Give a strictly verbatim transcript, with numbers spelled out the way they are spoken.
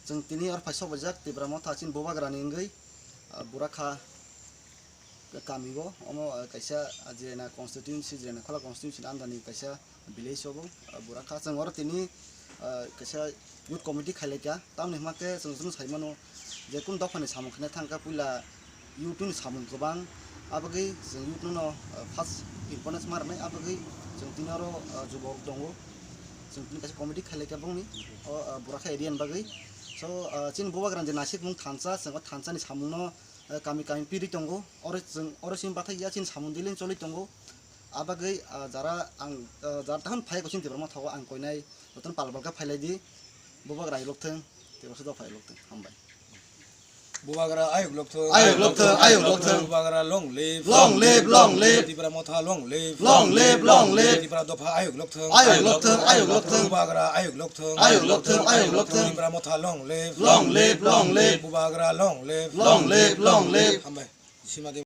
Chwng tini oro phai sok baijak Tipra Motha chini Bubagrani wngwi, ah, Burakha kami o, omo, ah, kaisa, ah, Jirena constituency, Jirena Khola constituency ni under ni kaisa village o bo, ah, Burakha. Chwng oro tini, ah, kaisa youth committee khailaikha, tamni hwnba khe chwng chwng sai mano je kunu dophani samung khaina thangkha puila youth ni samung kwbang, abagwi chwng youth no, ah, first importance ma rwnai, abagwi chwng tini oro, ah, jubok tongo. Chwng tini kaisa committee khailaikha bongni o, ah, Burakha area ni bagwi. So, ah, chini Bubagrani je naisik mung thansa, chwng o thansa ni samung no, ah, kami kami piri tongo. Oro chwng, oro chini bathai ya chini samung daily choli tongo. Abagwi, ah, jara ang, ah, jara tahon phai ko chini Tipra Motha o ang koinai jotono pal pal khe phailai di. Bubagra ayuk lok thung, Tipra Motha phai lok thung. Hambai. Bubagra ayuk lok thung. Ayuk lok thung, ayuk lok thung. Bubagra long live. Long live, long live. Tipra Motha long live. Long live, long live. Tipra Dopha ayuk lok thung. Ayuk lok thung, ayuk lok thung. Bubagra ayuk lok thung. Ayuk lok thung, ayuk lok thung. Tipra Motha long live. Long live, long live. Bubagra long live. Long live, long live. Hambai. Sima de